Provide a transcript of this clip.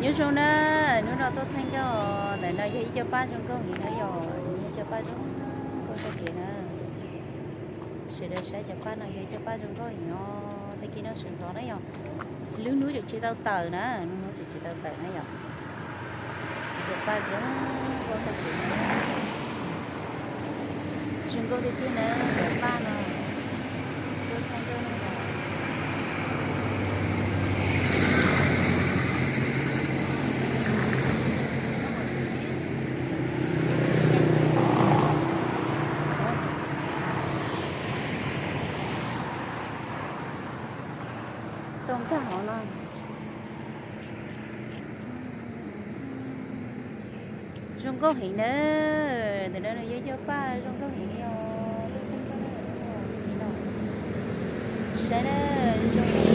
Nyob zoo na, hnub no tuaj thaij nkauj ntawm no yog ib co paj zoo nkauj heev na yom, yog ib co paj zoo nkauj tag kev na. Sawv daws saib cov paj no yog ib co paj zoo nkauj heev os, tag kis no sawv ntxov na yom. Lub hnub tseem tsis tau tawm na, lub hnub tseem tsis tau tawm na yom. Cov paj zoo nkauj tag kev na. Zoo nkauj tiag tiag na, cov paj no. Tuaj thaij nkauj na. Tau nkag hauv no. Zoo nkauj heev na, ntawm no nws yog ib co paj zoo nkauj heev li os. Saib na, zoo nkauj.